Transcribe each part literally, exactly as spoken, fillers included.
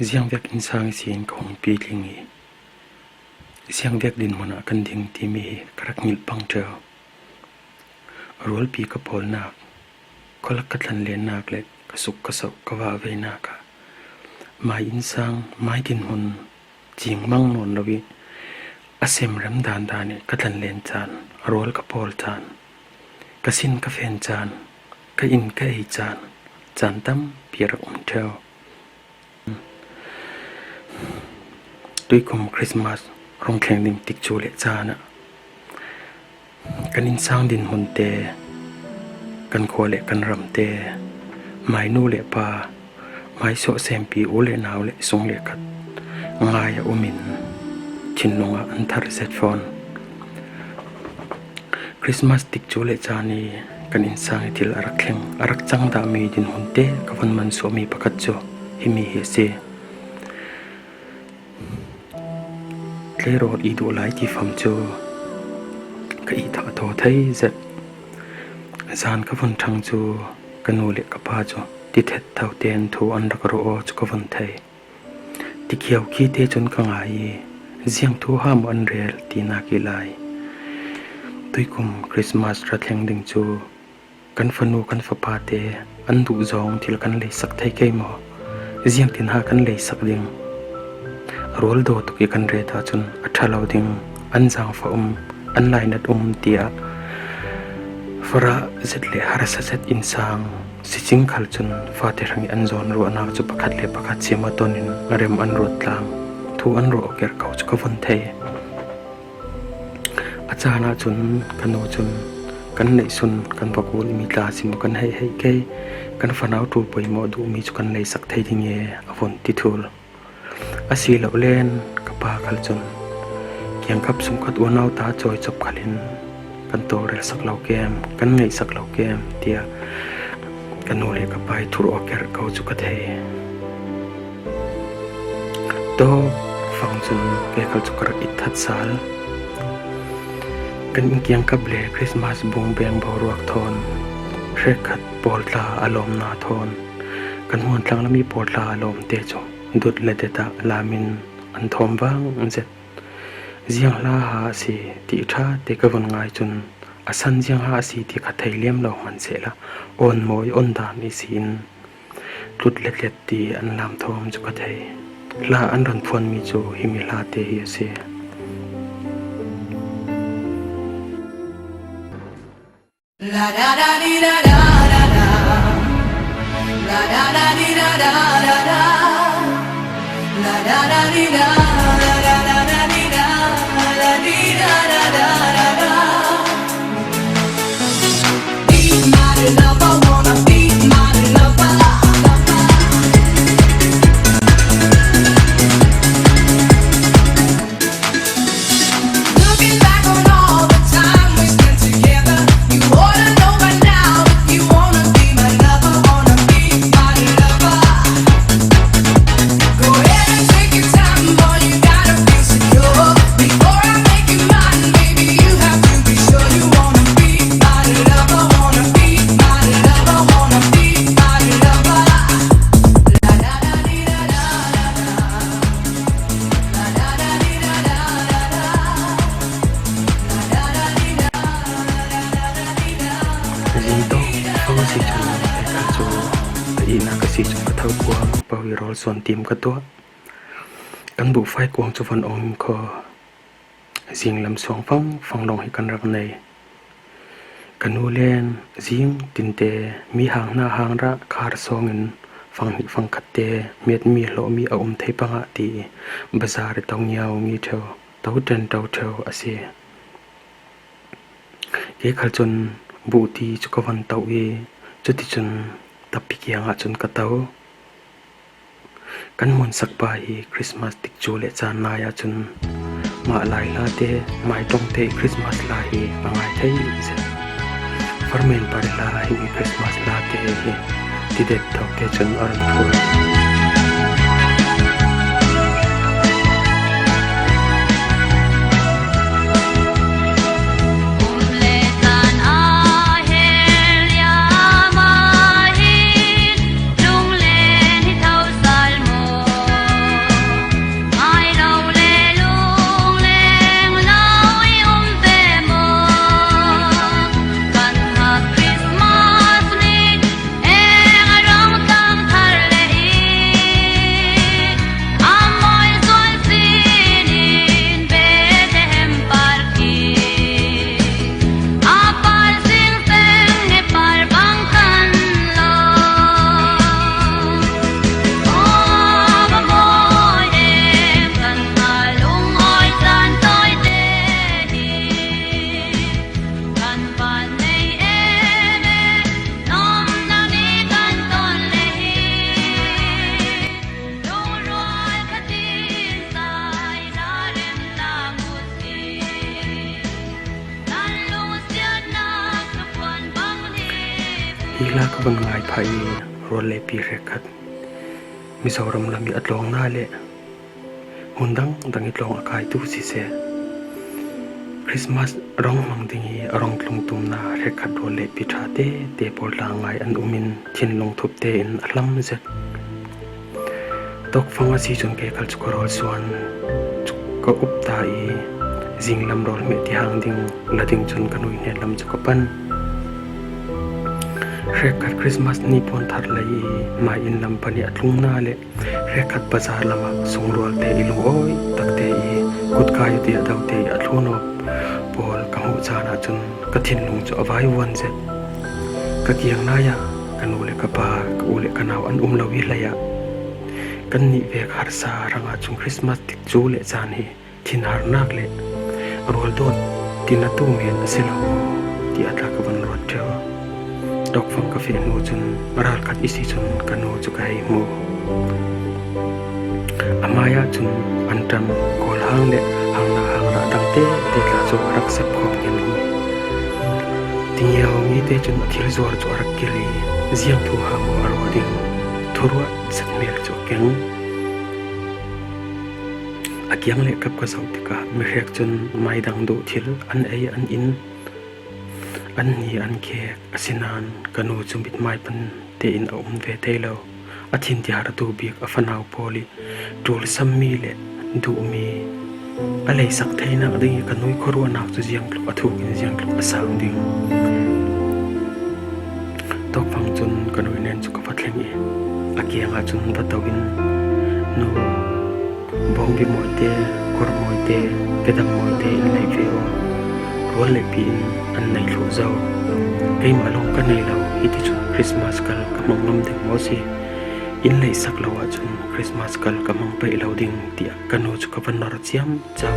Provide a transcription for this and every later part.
Ziangvek innsang ihsin ka hung pitling i, ziangvek dinhmun ah kan ding timi hi ka rak ngilh pang ṭheu. Rualpi ka pawlnak, khualak ka thlanlennak le ka suk ka sauh ka vahveinak ah mai innsang, mai dinhmun cingmang nawn lo i, a semrem dandan i ka thlanlen caan, a rual ka pawl caan, ka sin ka fen caan, ka in ka ei caan, caan tampi a rak um ṭheu. Tuikum Christmas rung thleng ding tikcu le caan ah kan innsang dinhmunte, kan khua le kan ramte, mai nu le pa, mai sawhsempi u le nau le sung le khat ngai a um in thinlung ah an thar zet fawn. Christmas tikcu le caan i kan innsang i thil a rak thleng, a rak cang dahmi dinhmunte ka von mansuahmi pakhat cu himi hi a si. Tlerawt i duh lai ti fam cu ka itha a thaw thei zet. Zan ka von ṭhang cu ka nu le ka pa cu ti thet tho tein thu an rak ruah aw cu ka von thei. Ti khiau khi te cun ka ngai i, ziang thu ha maw an rel tinak i lai. Tuikum Christmas ra thleng ding cu kan fanu, kan fapa te an duh zong thil kan lei sak thei kei maw? Ziangtin ha kan lei sak ding? A rual daw tuk i kan ret ahcun a ṭha lo ding, an zaangfah um, an lainat um, tiah farah zet le harsa zet innsang sicing khal cun fate hrang i an zawn ruahnak cu pakhat le pakhat sim a ton in rem an ruat tlang, thu an ruah awk kerh ko cu ka von thei. A caan ahcun ka nu cun kan neihsun kan va kulmi tla si maw kan hei hei kei, kan fanau ṭul poimawh duhmi cu kan lei sak thei ding e a von ti thul. Asilole ka pa khal cun kiangkap sungkhat unau ta cawi cop khal in kan tawlrel sak lo kem, kan ngeih sak lo kem tiah ka nu le ka pa i thur awk kerh ko cu ka thei. Tawk fang cun kei khal cu ka rak itthat sal. Kan innkiangkap le Christmas bung beng boruak thawn, hrekkhat pawltla a lawmna thawn, kan hmuantlang lam i pawltla a lawmte cu dut le det ah lam in an thawm vang zet. Ziang hla ha a si ti ṭha te ka vun ngai cun a san ziang ha a si ti kha thei liam lo hmanhsehla, awn mawi awn dan i si in tlut letlet ti an lam thawm cu ka thei. Hla an run phuanmi cu himi hla te hi a si. Zing tawk fang a si cun, kha cu a ihnak a si cun ka tho kuang, pawi rawl sawn tim ka tuah. Kan buhfai kuang cu von ong kho. Zing lam suang fangfang lawng hi kan rak nei. Ka nu len zing tinte mi hang hna hang rah khar sawng in fang hnih fang khat te miatmi hlawhmi a um thei pangah ti i bazar i to ngiau ngi ṭheu, to ṭen ṭo ṭheu a si. Kei khal cun buhti cu ka von to i cuticun tapi kiangah cun ka to. Kan hmunsakpa hi Christmas tikcu le caan nai ahcun mah Lai hla te, mai ṭong te i Christmas hla hi a ngai thei zet. Farmen pari hla hi i Christmas hla te hi tidet thawk te cun a run phur. Ila ka van ngai pha i rual le pi hrekkhat Mizoram lam i a tlawngna le hmun dang dang i tlawng a kaitu siseh, Christmas rong hmang ding i a rong tlung tumna hrekkhat rual le pi ṭha tete pawl tla ngai an um in thinlung thupte in a hlam zet. Tawkfang a si chun kei khal chu ka rawl suan chu ka up ta i zinglam rawl hmeh ti hang ding la ding chun ka nui hnen lam chu ka pan. Hrekkhat Christmas ni pawn thar lei i mai in lam pan i a tlungna le hrekkhat bazar lamah sungrualte i lungawi takte i kutkai ute a daute i a thlunawp pawl ka hmuh chanah chun ka thinlung chu a vaivuan zet. Ka kiang nai-ah ka nu le ka pa, ka u le ka nau an um lo i hleiah kan nih vek harsa hrangah chun Christmas tikcu le chan hi thinharnak le rualdawt tinatu men a si lo maw ti a tla ka van ruat ṭheu. Tawkfang ka feh hnu chun ralkhat i si chun ka nu chu ka hei hmu. A hmai-ah chun anṭam, kawlhang le hangna hang rah dangte te tla chu a rak sep khawm ngen hi. Tingiau mite chun a thil zuar chu a rak kir i ziang thu hang maw a ruah ding thuruat zet hmel chu a keng. A kiang le kap ka zoh tikah mi hrek chun mai dang duh thil an ei an in, an hni an khek, asinain ka nu cu mithmai pan tein a um ve thei lo. A thin tihartu bik a fanau pawl i ṭul sammi le duhmi a leisak theinak ding i ka nu i khuaruahnak cu ziangtluk a thuk in ziangtluk a sang ding. Tawkfang cun ka nu i nen cu ka va thleng i a kiangah cun va to in, Nu, bawngbi mawite, kawr mawite, kedam mawite in lei ve aw. Rual le pi in an nei thluh zo. Keimah lawng ka nei lo, hiti cun Christmas kal ka hmang ngam ding maw si? In leihsak lo ahcun Christmas kal ka hmang peih lo ding, tiah ka nu cu ka va nor ciamco.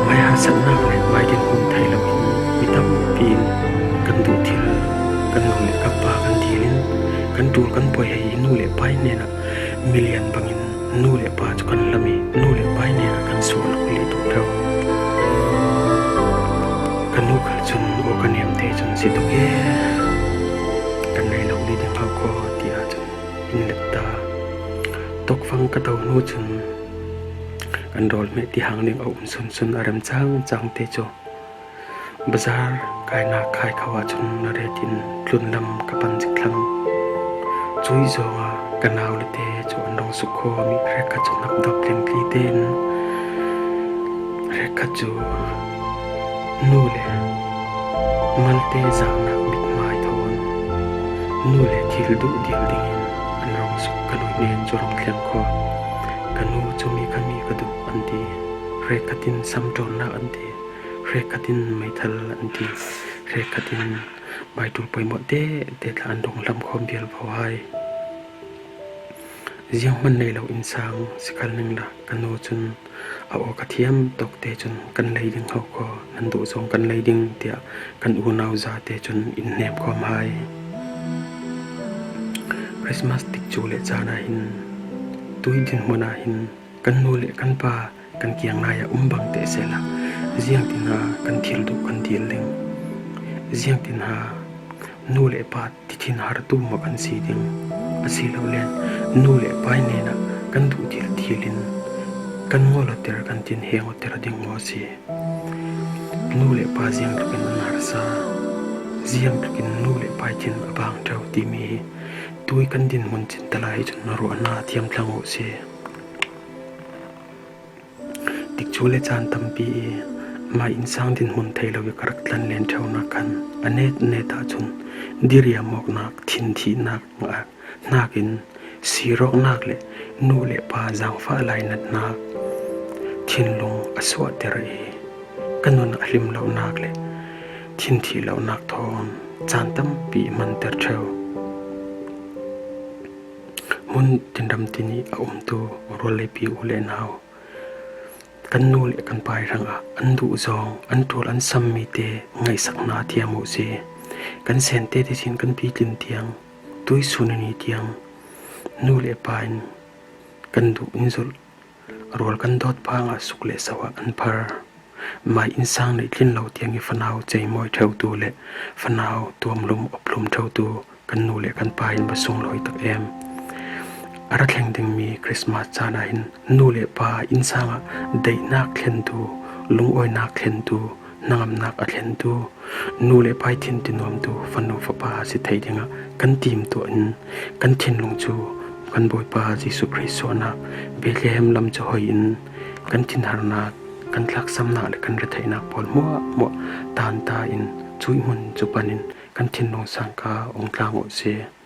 Mai harsatnak le mai dinhmun thei loin mi tampi in kan duh thil kan nu le kan pa kan dil in kan ṭul kan poi hei i nu le pa i hnenah milian bangin nu le pa cu kan hlam i nu le pa i hnenah kan sual leh tuk ṭheu. Ka nu khal cun aw ka nem te cun si tuk e, kan nei lo ni ding hau khaw tiah cun in let ta. Tawkfang ka to hnu cun kan rawl hmeh ti hang ding a um sunsun a rem cang cang te cu bazar kainak khai kho ahcun na ret in tlunlam ka pan zik thlang. Cuih zongah ka nau le te cu an rung suk khawm i hrekkhat cu hnakdawp tlingtli tein hrekkhat cu nu le malte zahnak mithmai thawn nu le thil duh dil dingin an rung suk. Ka nu i nen cu rung thleng khawh. Ka nu cu mi kha mi ka duh an ti. Hrekkhat in samṭawnnak an ti. Hrekkhat in meithal an ti. Hrekkhat in maiṭul poimawh te te tla an rung hlam khawm vial vo hai. Zianghman nei lo innsang si khal ning la, ka nu cun a aw ka thiam tawk te cun kan lei ding ho khaw, nan duh zong kan lei ding tiah kan unau za te cun in hnem khawm hai. Christmas tikcu le caan ah hin, tui dinhmun ah hin kan nu le kan pa kan kiang nai ah um bang te sehla, ziangtin ha kan thil duh kan dil ding? Ziangtin ha nu le pa tithin hartu maw kan si ding? Asilole nu le pa i hnenah kan duh dil dil in kan ngol awter, kan tin heng awter ding maw si? Nu le pa ziangtlukin an harsa, ziangtlukin nu le pa i thin a bang ṭheu timi hi tui kan dinhmun cinta lai cun ruahnak thiam thlang uh si. Tikcu le caan tampi i mah innsang dinhmun thei lo i ka rak tlan len ṭheunak khan a net net ahcun diriam awknak, thin thihnak hnakin sir awknak le nu le pa zaangfah lainatnak thinlung a suahter i ka nun a hlim lonak le thin thih lonak thawn caan tampi i hmanter ṭheu. Hmun tinram tin i a umtu rual le pi u le nau, kan nu le kan pa i hrangah an duh zong an ṭul an sammi te ngaihsak hna thiam uh si. Kan sente te sin kan pitlin tiang, tuisun ni tiang nu le pa in kan duh in zulh rual kan dawt phang ah suk le so ah an phar. Mai innsang neih tlin lo tiang i fanau ceimawi theutu le fanau tuamlum oplum theutu kan nu le kan pa in va sunglawi tak em. A ra thleng ding mi Christmas caan ah hin nu le pa innsang ah daihnak thlentu, lungawinak thlentu, hnangamnak a thlentu, nu le pa i thin tinuamtu fanu fapa a si thei dingah kan timtuah in kan thinlung cu kan Bawipa Jesuh Khrih suahnak Bethlehem lam cu hoi in kan thinharnak, kan thlaksamnak le kan retheihnak pawl hmuahhmuah tanta in cuih hmun cu pan in kan thinlung sangka ung tlang uh si.